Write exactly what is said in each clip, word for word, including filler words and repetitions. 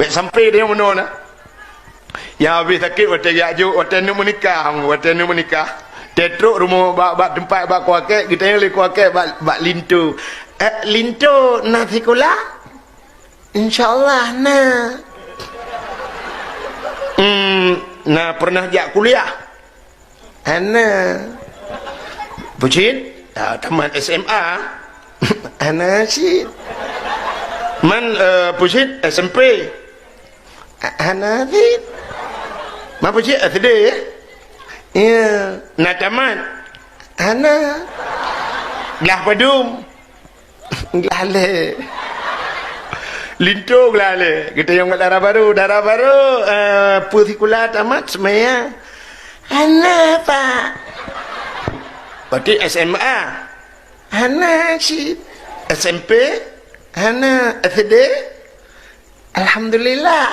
Sampai dia meunoe na. Nyang habéh sakét watée jak jok, watée neuk meunikah, watée neuk meunikah. Teutrok rumoh bak, bak teumpat bak kuakek, geutanyong lé kuakek bak, bak linto. "Eh, linto na sikula?" "Insya Allah na." "Hmm, na pernah jak kuliah?" "Hana." "Peue cit?" "Ah, tamat S M A." "Hana cit." "Man, eh, peue cit?" "S M P." "Ah, hana cit." "Man peue cit?" "S D." "Ya." "Na tamat?" "Hana." "Glah padum?" "Glah lhée." Linto glah lhée. Geutanyong bak dara barô, "Dara barô, eh, peue sikula tamat?" "Seumaya." "Hana, Pak." "Berarti S M A?" "Hana cit." "S M P?" "Hana." "S D?" "Alhamdulillah."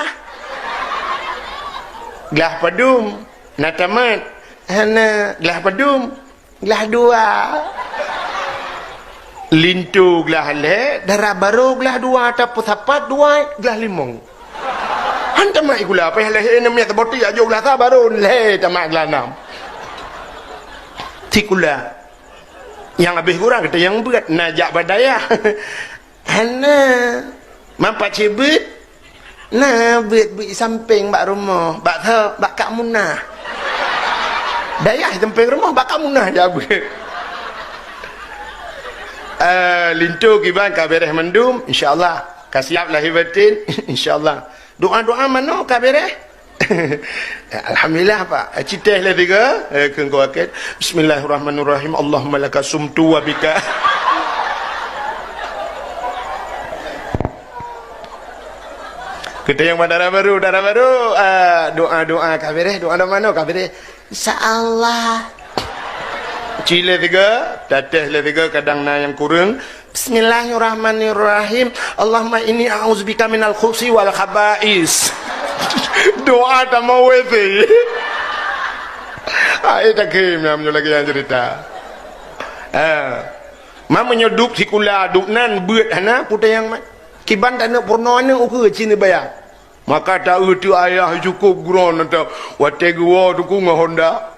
"Glah padum? Na tamat?" "Hana." "Glah padum?" "Glah dua." Linto glah lhée, dara barô glah dua, tapeusapat dua, glah limong. Han tamat sikula, payah lahé aneuk miet saboh teuk jak jok glah sa barô lhée tamat glah nam. Sikula. Nyang habéh gura geutanyong beuet, na jak bak dayah. "Hana." "Man pat cit beuet?" "Na beuet, beuet sampéng bak rumoh, bak tho, bak Kak Munah." Dayah sampéng rumoh, bak Kak Munah jak beuet. Eh, linto kiban ka beres mandum, insya Allah. Ka siap lahé batin, insya Allah. Doa-doa manoe ka beres? Alhamdulillah, Pak. Citeh lé tiga, eh, keu engkau akhir. Bismillahirrahmanirrahim. Allahumma laka sumtu wa bika. Kita yang dara barô, dara barô, ah, doa-doa ka beres, doa-doa manoe ka beres. Insya Allah. Ci lé tiga, tateh lé tiga, kadang na nyang kureueng. Bismillahirrahmanirrahim. Allahumma inni a'udzubika minal khubusi wal khaba'is. Doa tamong W C. Ai takheun, meunyoe lagée nyan cerita. Ah. Man meunyoe dup sikula, dup nan beuet hana, peue teuh nyang mat. Kiban taneuk peurunoe aneuk ukeue cit neubaya. Maka ta-eu teuk ayah cukôp geuron atau watée geuwoe teuk ngon Honda.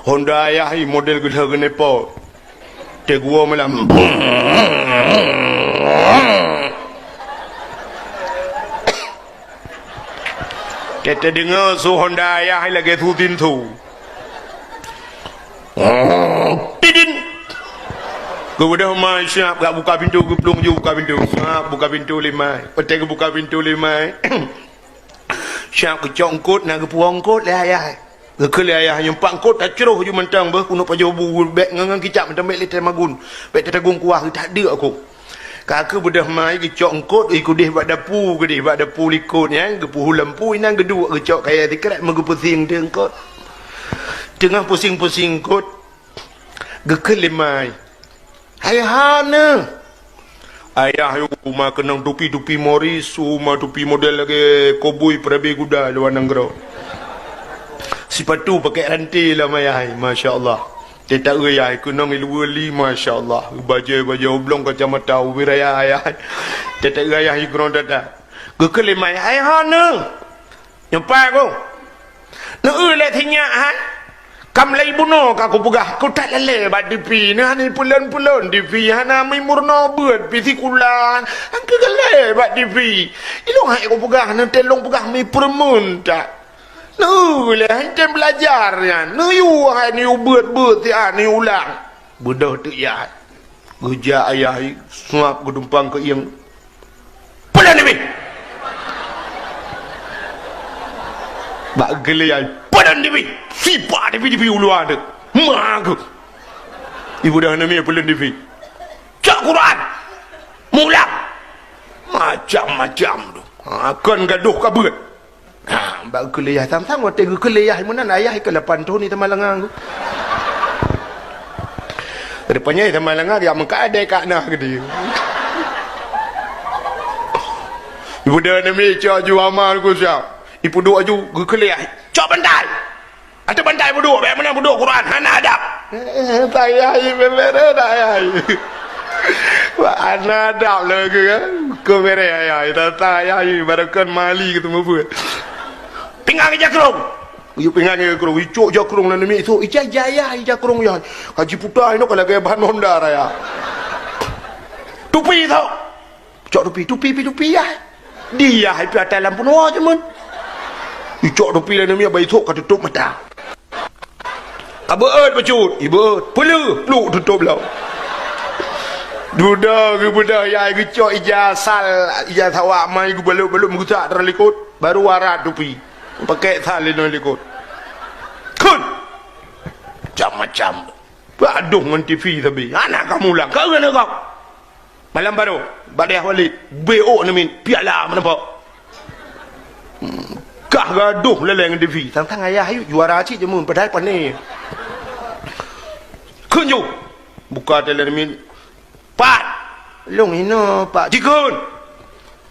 Honda ayah i model geudah geuneupot. Teuguwoe malam. Teudeungoe su Honda ayah lagée su tintu. Tidin. Geubeudôh mai siap gak buka pintu, geuplueng ju buka pintu. Siap buka pintu lé mai. Watée geubuka pintu lé mai. Siap geucok eungkôt, na geupuwoe eungkôt lé ayah. Geukheun lé ayah, "Nyoe pat eungkôt tacroh ju mantong beuh, keuneuk pajoh bu, bék ngon, ngon kicap mantong, bék lé tamagun. Bék tatagun kuah, that deuk aku." Ka keubeudôh mai geucok eungkôt, i keudeh bak dapu, keudeh bak dapu likot nyan, geupeuhu lampu inan geuduek geucok kayée sikrek meugeupeusieng teuk eungkôt. Teungoh peusieng-peusieng eungkôt, geukheun lé mai, "Hai hana!" Ayah yue uma keunong tupi-tupi Morris, uma tupi model lagée koboi peurabe guda luwa nanggroe. Sipatu pakai ranté lam ayah, masya Allah. Teuta-eu ayah keunong i luwa li, masya Allah. Bajée-bajée oblong kacamata ubé raya ayah. Teuta-eu ayah i keunong tata. Geukheun lé mai, "Hai hana!" Nyoe pat ku. Neu-eu lé sinyak hai. Kam lé bunoe ka kupeugah, ku that lalée bak T V. Neu hana peulon-peulon T V, hana mi meurunoe beuet pi sikula. Angkeu galée bak T V. Ilong hai kupeugah, neu teuh lôn peugah mi peureumeun that. Neu lé hai tem beulajar nyan. Neu yue hai neu beuet-beuet siat neu ulang. Beudôh teuk yah. Geujak ayah i, suap geudumpang keu ieng. "Peudong T V!" Bak geulée ai, "Peudong T V!" Sipak T V, T V u luwa teuk. Ma geuh. Ibu dah nami peulon T V. "Cok Quran! Mulang!" Macam-macam tu. Ha, kon gadoh ka beuet. Ha, bak geukheun lé yah sang-sang, watée geukheun lé yah meunan, ayah ikeu lapan thon i Samalanga. Rupanya i Samalanga jak meukat adé ka na geude. Ibu dah nami cok ju ama ku siap. Ipeuduek aju geukheun lé yah. "Cok bantai!" Ateueh bantai peuduek, bék meunan peuduek Quran, hana adab. Eh, eh, payah i, bebere dah yah i. Wah, hana adab lagèe keu, eh? Keu beureh ayah, tata ayah ni, barokon mali keu teumeubuet. Pingan ija krông. Yue pingan ija krông, icok ija krông lé namiet, so, ija, ija, ija, ija krông, ya. Ka jiputa inoe ka lagèe ban Honda raya. Tupi, tho. Cok tupi, tupi, pi tupi, ya. Di, ya, ipi atai lampu noe jameun. Icok tupi lé namiet, bai thok ka tutup mata. Ka beuet bacut, ibeuet. Peuleuh, pluk tutup lom. Dudoe geubeudôh yai geucok ija sal, ija sawak mai geubalot-balot meugusak dalam likot, baru warat tupi. Pakèk sal inoe likot. Kheun! Macam-macam. Bak doh ngon T V sabe. Hana kamoe ulang. Ka ureueng nanggroe. Malam baroe, bak dayah Walid, B O namiet, piala meuneupok. Hmm, kah gadoh laleng Devi, sang-sang ayah ayue juara cit jameun, padahai pané. Kheun ju, buka teuh lé namiet. Pat, lôn hinoe, Pak. Jikheun.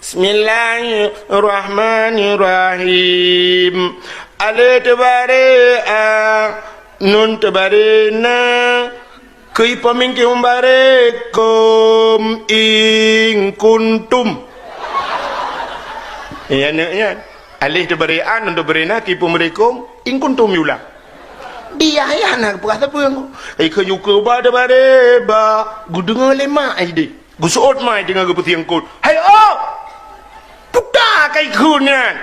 Bismillahirrahmanirrahim. Alif teubaré a, nun teubaré na, Keu ipeumieng keu baré kôm in kuntum. Ya, neuk nyan. Alif teubaré a, nun teubaré na, keu ipeubaré kôm, in kuntum yulang. Di ayah na geupeugah sapeue ngon. Ai keu yukeue ba teubaré ba, geudeungoe lé mak ai deh. Geuseuôt mak ai deungon geupeusieng kot. Hai oh! Puta kai kheun nyan.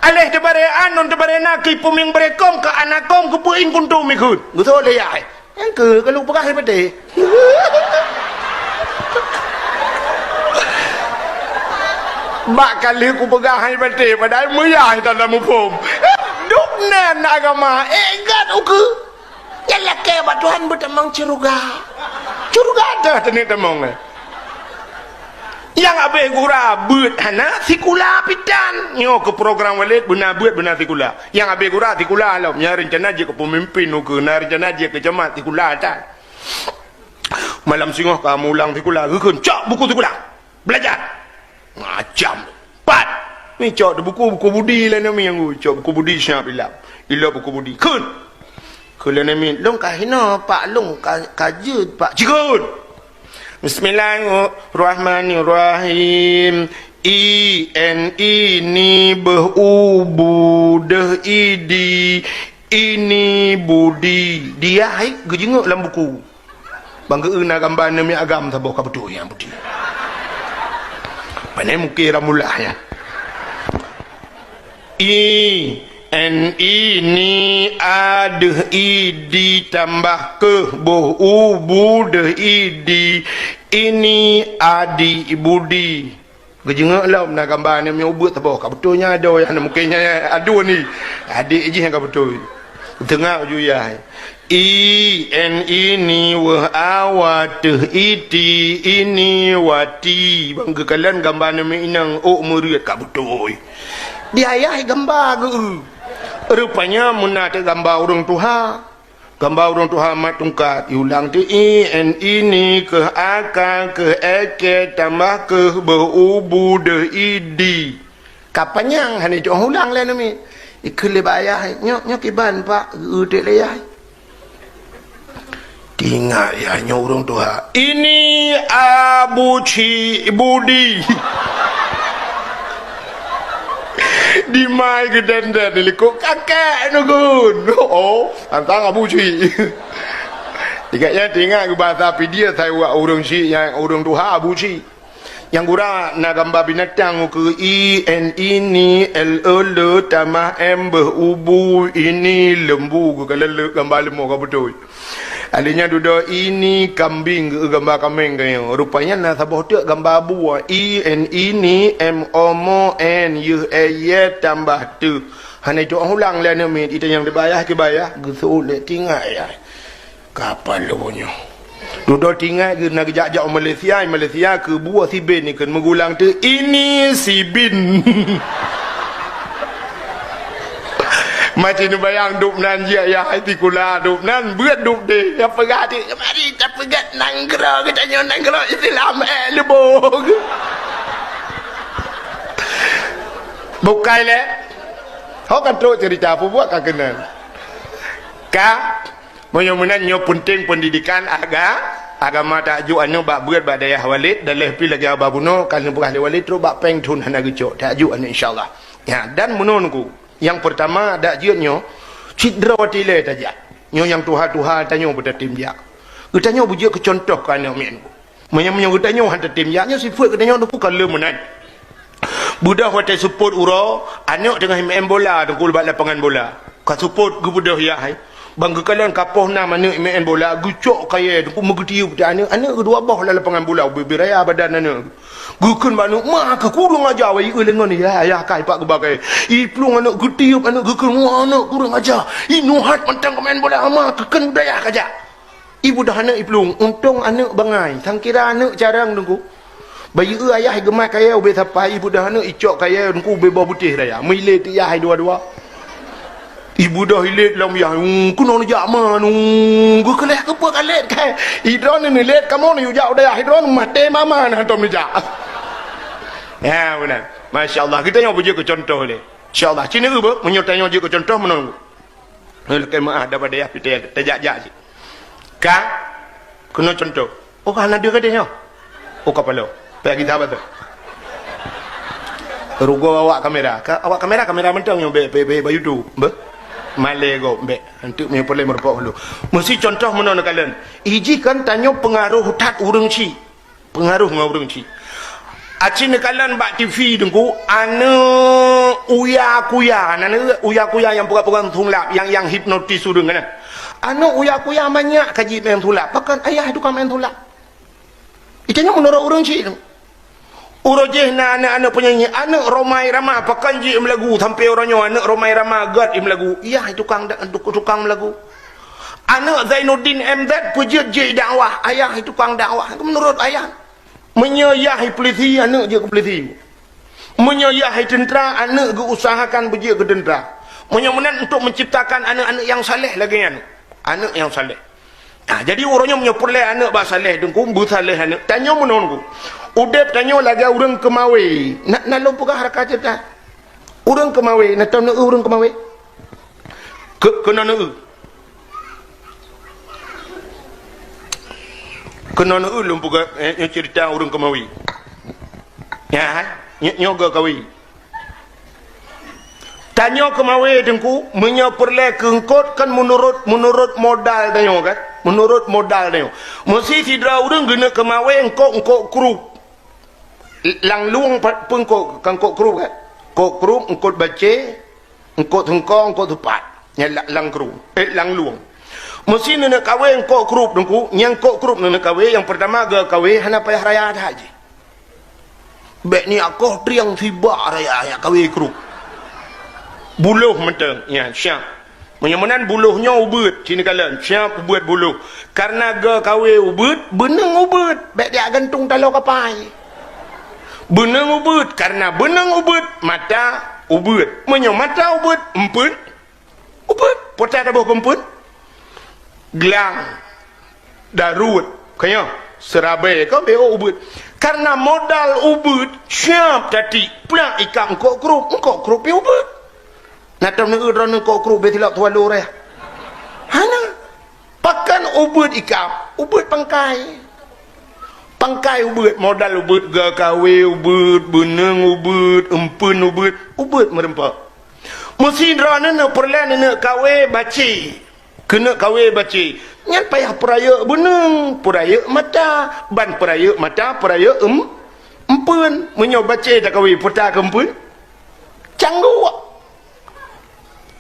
Alif teubaré a, nun teubaré na, keu ipeumieng baré kôm, keu ana kôm, keu peue in kuntum ikheun. Geuseuôt lé yah ai. Nyang keu ka lôn peugah hai patéh. Bak ka lheueh kupeugah hai patéh, padahai meuyah hana muphom. Duek nan agama, eh, gat ukeue. Nyan lakée bak Tuhan beutamong syeuruga. Syeuruga teuh teuneuk tamong, eh. Nyang abéh gura beuet hana sikula pitan. Nyoe keu program Walid beuna beuet beuna sikula. Nyang abéh gura sikula lom, nyang reuncana jeuet keu peumimpin ukeue, na reuncana jeuet keu camat sikula tan. Malam singoh ka mulang sikula, geukheun, "Cok buku sikula! Belajar!" Macam. Pat! Ni cok buku, buku budi lé namiet, cok buku budi siap ilap. Ilap buku budi. Kheun! Kheun lé namiet, "Lôn ka hinoe, Pak, lôn ka, ka jeuet, Pak." Cikheun! Bismillahirrahmanirrahim. I, N, I, ni, beuh, u, bu, deuh, i, di, ini, budi. Dia hai geujeungeuk lam buku. Bang geu na gamba namiet agam saboh ka beutôi nyang budi. Pane mungken ramullah nyan. I, N, I, ni, a, deuh, i, di, tambah keuh, boh, u, bu, deuh, i, di, ini, adi, budi. Geujeungeuk lom na gamba namiet ubeut saboh ka beutôi nyan adoe, nyan mungken nyan aduen ni. Adék jih nyang ka beutôi. Teungoh ju yah. I, N, I, ni, weuh, a, wa, teuh, i, ti, ini, wati. Bang geukalon gamba namiet inong ôk meureuet ka beutôi. Di ayah gamba geu. Rupanya meunan teuk gamba ureueng tuha. Gamba ureueng tuha mat tungkat, iulang teuk i, N, I, ni, keuh a, ka, keuh e, ke, tambah keuh, beuh, u, bu, deuh, i, di. Ka panyang hana jeuet ulang lé namiet. Ikheun lé bak ayah, "Nyoe, nyoe kiban, Pak?" Geu-eu teuk lé yah. Teuingat yah nyoe ureueng tuha. Ini Abu Cik Budi. Dimai geudendeng di likot kakek neugon. Oh, tantang Abu Cik. Ingat nyan teuingat geuba sa Pidie sai wak ureueng syik nyang ureueng tuha Abu Cik. Nyang gura na gamba binatang ukeue i, N, I, ni, L, E, le, tamah, M, beuh, ubu, ini, lembu, geukalon le gamba leumo ka beutôi. Alèh nyan dudoe ini kambing geueu gamba kaméng geuh. Rupanya na saboh teuk gamba bue, I, N, I, ni, M, O, mo, N, yeuh, e, ye, tambah, teuh. Hana jeuet ulang lé aneuk miet, itanyong dibayah, kibayah, geuseuôt lé tingai ai. Ka paloe nyoe. Dudoe tingai geuh na geujak-jak u Malaysia, i Malaysia keu bue siben ikheun meugulang teuk ini sibin. Maci neubayang dub nan jih ayah hai sikula dub nan beuet dub deh. Nyang peugah di kemari tapeugah nanggroe geutanyoe nanggroe Islam eh lubong. Bukai lé. Ho ka trok cerita peubuet ka keunan. Ka Meunyoe meunan nyoe peunteng peundidikan aga-, Agama tajok aneuk bak beuet bak dayah Walid, dan lheuh pih lagèe haba bunoe ka lheuh peugah lé Walid trok bak péng thon hana geucok, tajok aneuk insya Allah. Ya, dan meunoe Teungku. Nyang peurtama dak jeuet nyoe, cit droe watèe ilèe tajak. Nyoe nyang tuha-tuha tanyoe beutatem jak. Geutanyoe beujeuet keu cuntoh keu aneuk miet Teungku. Meunyoe, meunyoe geutanyoe han tatem jak, nyoe sifeuet geutanyoe Teungku ka lheuh meunan. Beudôh watèe seupôt uroe, aneuk teungoh meu'en bola Teungku bak lapangan bola. Ka seupôt geubeudôh yah hai. Ban geukalon ka poh nam aneuk meu'en bola, geucok kayèe Teungku meugeutiyeub teuh aneuk, aneuk geuh dua boh lam lapangan bola, ubé-bé raya badan aneuk. Geukheun bak aneuk, "Ma keuh kureueng aja, wai eu lé ngon yah, yah kai pak geuba kayèe." Iplueng aneuk geutiyeub aneuk geukheun, "Wah aneuk kureueng aja, inoe hat mantong ka meu'en bola, ma keuh kheun budaya kajak." Ibeudôh aneuk iplueng, untông aneuk bangai, sangkira aneuk carông Teungku. Bayeue ayah geumat kayèe ubé sapai, ibeudôh aneuk icok kayèe Teungku ubé boh beutéh raya. Meuilét yah hai dua-dua. Ibeudôh ilét lom yah, "Hmm, keunoe neujak ma, hmm, geukeuleh keupeue ka lét kai. Idroeneuh neulét kamoe neujak u dayah idroeneuh maté mama na tom neujak." Ya, beuna. Masya Allah, geutanyoe beujeuet keu cuntoh lé. Insya Allah, ci neu beuh, meunyoe tanyoe jeuet keu cuntoh meunoe. Nyoe lakèe meu'ah daripada yah pih tajak-jak cit. Ka keunoe cuntoh. Oh, hana deuh gadeh nyoe. Oh, kapalo. Payah gita batai. Rugoe awak kamera. Ka, awak kamera, kamera mantong nyoe bèk, bèk, bèk, bak YouTube. Beuh. Malèe gob bèk. Anteuk meunyoe peureulèe meurumpok dulu. Meusti cuntoh meunoe neukalon. Ijih kan tanyoe peungaroh that ureueng chik. Peungaroh ngon ureueng chik. Aci neukalon bak TV Teungku, aneuk Uya Kuya, na aneuk Uya Kuya nyang peugah-peugah sulap, nyang, nyang hipnotis ureueng kan. Aneuk Uya Kuya manyak ka jimeu'en sulap, pakon ayah tukang meu'en sulap. Itu nyoe meunurot ureueng chik tu. Uroe jih na aneuk-aneuk penyanyi, aneuk Rhoma Irama, pakon jeuet meulagu sampoe uroe nyoe aneuk Rhoma Irama gèt meulagu. Yah tukang da-, tukang meulagu. Aneuk Zainuddin M Z peujeuet jeuet dakwah, ayah tukang dakwah. Itu meunurot ayah. Meunyoe yah polisi, aneuk jeuet keu polisi. Meunyoe yah teuntra, aneuk geuusahakan beujeuet keu teuntra. Meunyoe meunan untuk menciptakan aneuk-aneuk nyang saleh lagèe nyan. Aneuk nyang saleh. Nah, jadi uroe nyoe meunyoe peureulèe aneuk bak saleh Teungku, beusaleh aneuk. Tanyoe meunoe Teungku. Udép tanyoe lagèe ureueng keumawé. Na, na lôn peugah raka ceurita. Ureueng keumawé, na tom neu ureueng keumawé? Keu-, keunoe neu. Keunoe neu lôn peugah, eh, nyoe ceurita ureueng keumawé. Ya, hai? Nyoe, nyoe geuh kawé. Tanyoe keumawé Teungku, meunyoe peureulèe keu eungkôt kan meunurot, meunurot modal tanyoe kan? Meunurot modal tanyoe. Meusti sidroe ureueng geuneuk keumawé eungkôt-eungkôt krup. Lam lueng pa-, peue eungkôt, kan eungkôt krup kan? Eungkôt krup, eungkôt bacé, eungkôt seungko, eungkôt seupat. Nyan la-, lam krup, eh, lam lueng. Meusti neuneuk kawé eungkôt krup Teungku, nyang eungkôt krup neuneuk kawé, nyang peurtama geuh kawé hana payah raya that jih. Bèk niyak koh triang sibak raya jak kawé krup. Buloh mantong, ya, siap. Meunyoe meunan buloh nyoe ubeuet, ci neukalon, siap ubeuet buloh. Kareuna geuh kawé ubeuet, beuneung ubeuet, bèk jak gantung taloe kapai. Beuneung ubeuet, kareuna beuneung ubeuet, mata ubeuet. Meunyoe mata ubeuet, eumpeuen ubeuet. Peue taboh keu eumpeuen? Glang. Daruet. Ka nyoe, seurabai ka bèk ubeuet. Kareuna modal ubeuet, siap tatiek, plak ikab eungkôt krup, eungkôt krup pih ubeuet. Na tom neu droeneuh eungkôt krup bèk silap tuha lureh? Hana. Pakon ubeuet ikab? Ubeuet pangkai. Pangkai ubeuet, modal ubeuet, geuh kawé ubeuet, beuneung ubeuet, eumpeuen ubeuet, ubeuet meureumpok. Meusti droeneuh peureulèe neuneuk kawé bacé. Keuneuk kawé bacé. Nyan payah peurayeuk beuneung, peurayeuk mata, ban peurayeuk mata, peurayeuk eum-, eumpeuen. Meunyoe bacé takawé, peue takeu eumpeuen? Cangguk.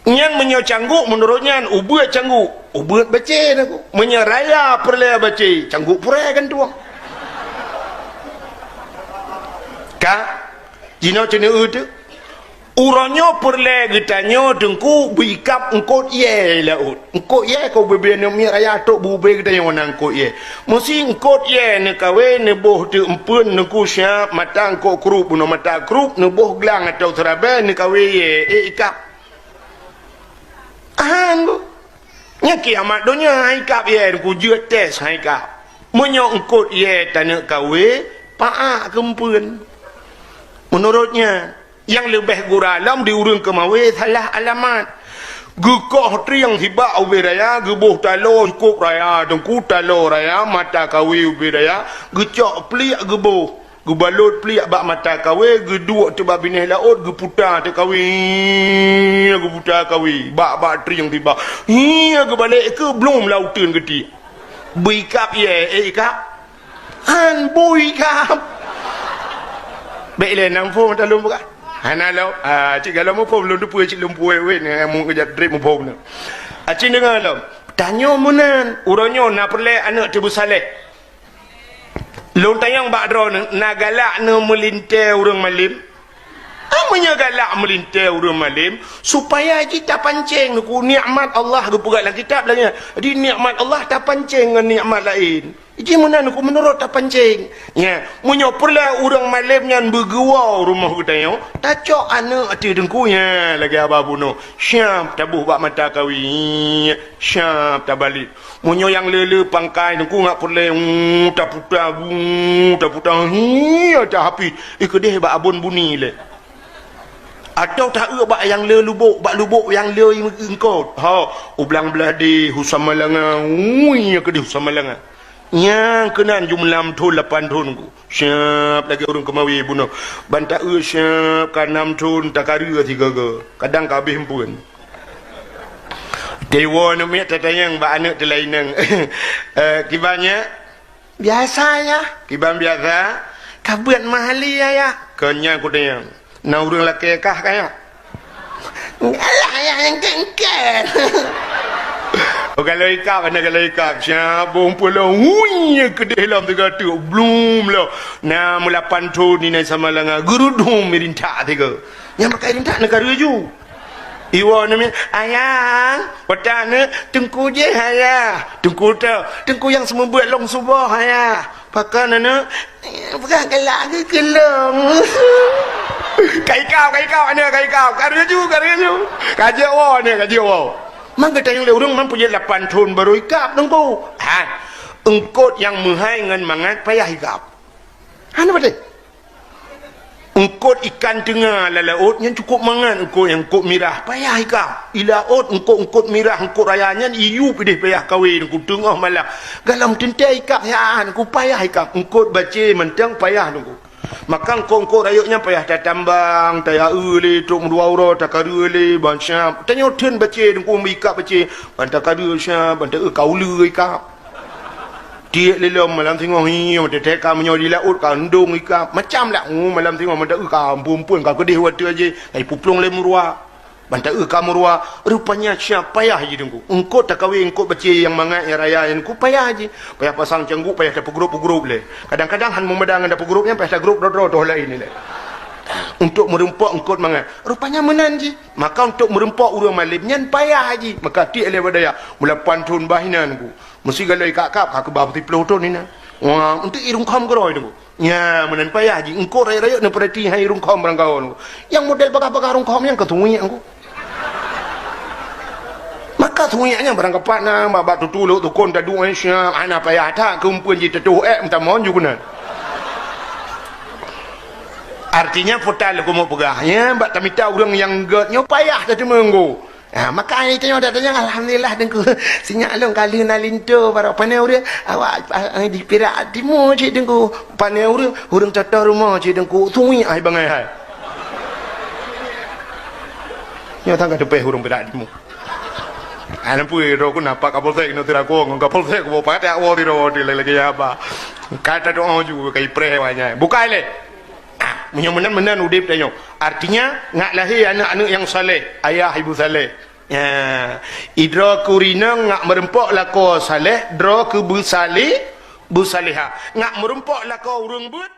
Nyan meunyoe cangguk, meunurot nyan ubeuet cangguk, ubeuet bacé takeu. Meunyoe raya peureulèe bacé, cangguk purèe gantueng. Ka? Jinoe ceuneuh teuh. Uroe nyoe peureulèe geutanyoe Teungku beuikab eungkôt yèe laôt. Eungkôt yèe ka ubé-bé aneuk miet raya trok beu-ubé geutanyoe na eungkôt yèe. Meusti eungkôt yèe neukawé neuboh teuk eumpeuen Teungku siap mata eungkôt krup bunoe mata krup neuboh glang atau seurabai neukawé yèe ék ikab. Ahan bu. Nyan kiamat donya han ikab yèe Teungku jeuet tes han ikab. Meunyoe eungkôt yèe taneuk kawé, paak keu eumpeuen. Meunurot nyan, nyang leubeh gura lom di ureueng keumawé salah alamat. Geukoh trieng sibak ubé raya, geuboh taloe cukôp raya, teungku, taloe raya, mata kawé ubé raya, geucok pliek geuboh, geubalot pliek bak mata kawé, geuduek teuk bak binéh laôt, geuputa teuk kawé, geuputa kawé, bak, bak trieng sibak. Hi, geubalek keu blom lauteun geutiek. Bui kab, ye, eh, kab. Han bui kab. Bèk lé nam phôn talôn buka. Hana lom. Ah, cit galom phôn lôn teupeue cit lôn puwoe weh, ni mu kejap drip muphôn na. Acit deungoe lom. Tanyoe meunan, uroe nyoe na peureulèe aneuk teuh beusaleh. Lôn tanyong bak droeneuh, na galak neumeulintèe ureueng malém? Ah, meunyoe galak meulintèe ureueng malém, supaya jih tapancéng, teungku, nikmat Allah geupeugah lam kitab lagèe nyan. Jadi nikmat Allah tapancéng ngon nikmat laén. Jih meunan, teungku, meunurot tapancéng. Nya, meunyoe peureulèe ureueng malém nyan beugeuwoe rumoh geutanyoe, tacok aneuk ateueh teungku, nya, lagèe haba bunoe. Siap taboh bak mata kawé. Siap tabalek. Meunyoe nyang le-le pangkai teungku ngat peureulèe, uh, taputa, uh, taputa, hi, tahapi. Eh, keudeh bak abon buni lé. Atawa taeu bak nyang le lubok, bak lubok nyang le eungkot. Ha, u Blang Bladé, u Samalanga, ui, keudeh u Samalanga. Nyang keunan jumeulam thôn lapan thôn ku. Siap lagèe ureueng keumawé bunoe. Ban taeu siap ka nam thôn, takareu sigoe-goe. Kadang ka abéh eumpeuen. Teuwoe aneuk miet tatanyong bak aneuk teulaineng. Eh, kiban nyak? Biasa, Yah. Kiban biasa? Ka beuet meuhali, Ayah. Kon nyan kutanyong. Na ureueng lakèe kah ka nyak? Alah, Ayah, nyang kèe-kèe. Oh, galak ikab, aneuk galak ikab. Siap, bông pulo. Hui, keudeh lom sigoe teuk. Blum lom. Na meulapan thôn inan Samalanga. Geurudum irintak sigoe. Nyang pakai irintak neukareu ju. Iwoe aneuk miet, "Ayah, watèe aneuk, teungku jih, Ayah." Teungku teuh, teungku nyang seumeubeuet lôn suboh, Ayah. Pakon aneuk? Peugah galak geukeulong. Ka ikab, ka ikab aneuk, ka ikab. Kareu ju, kareu ju. Ka jeuet woe aneuk, ka jeuet woe. Mangkeutai lé ureueng man peujeuet lapan thôn barô ikab teungku. Ha. Eungkot nyang meuhai ngon mangat payah ikab. Hana patéh. Eungkot ikan teunga lam laôt nyan cukôp mangat eungkot nyang eungkot mirah, payah ikab. I laôt eungkot-eungkot mirah, eungkot raya nyan iyup ideh payah kawé teungku teungoh malam. Galom teuntèe ikab siat teungku payah ikab. Eungkot bacé mantong payah teungku. Maka eungkot-eungkot rayeuk nyan payah tatambang, tayaeu lé, trok meudua uroe, takareu lé, ban siap. Tanyoe theun bacé teungku meuikab bacé, ban takareu siap, ban taeu ka uleue ikab. Tiek lé lom malam singoh, hi, teutek ka meunyoe di laôt ka ndong ikab. Macam lah, oh, malam singoh mantong ka amphon-amphon ka keudeh watèe jih, ka ipuplueng lé meuruwa. Mantong ka meuruwa, rupanya siap payah jih teungku. Eungkot takawé, eungkot bacé nyang mangat, nyang raya nyan teungku payah jih. Payah pasang cangguk, payah tapeugrôp-peugrôp lé. Kadang-kadang han meumada ngon tapeugrôp nyan, payah tagrôp droe-droe toh laén lé. Untuk meureumpok eungkot mangat. Rupanya meunan jih. Maka untuk meureumpok ureueng malém nyan payah jih. Maka tiek lé bak dayah. Meulapan thôn bah inan teungku. Meusigoe lé ikab-kab ka keubah siploh thôn inan. Wah, untuk i rungkhom keudroe teungku. Nya, meunan payah jih. Eungkot rayeuk-rayeuk neupeurati hai rungkhom barangkaho teungku. Nyang model bagah-bagah rungkhom nyan ka tuwiek teungku. Maka tuwiek nyan barangkapat na, bak-bak tutulok tukon taduek nyan siap, hana payah that, keupeuen jiteutoh ék meutamon ju keunan. Artinya, puta lôn keumeung peugah, nya, bak tamita ureueng nyang gèt nyoe payah tateumé teungku. Ha, maka hai tanyoe dak tanyong, alhamdulillah teungku. Sinyak lôn ka lheueh na linto baroe. Pane ureueng, awak, ah, di Pirak Timur cit teungku. Pane ureueng, ureueng toh-toh rumoh cit teungku. Tuwiek ai bangai hai. Nyoe tangga teupeh ureueng Pirak Timur. Ana pui ro ku napa Kapolsek nyoe tira ku ngon Kapolsek ku pakat ya wo tiro di lagi ya ba. Kata doa ju kai preh wanya. Bukai lé. Ah, meunyoe meunan-meunan udép tanyoe. Artinya, ngat lahé aneuk-aneuk nyang saleh, ayah ibu saleh. Ya, idroe keu rinong ngat meureumpok lakoe saleh, droe keu beusaleh, beusalehah. Ngat meureumpok lakoe ureueng beuet,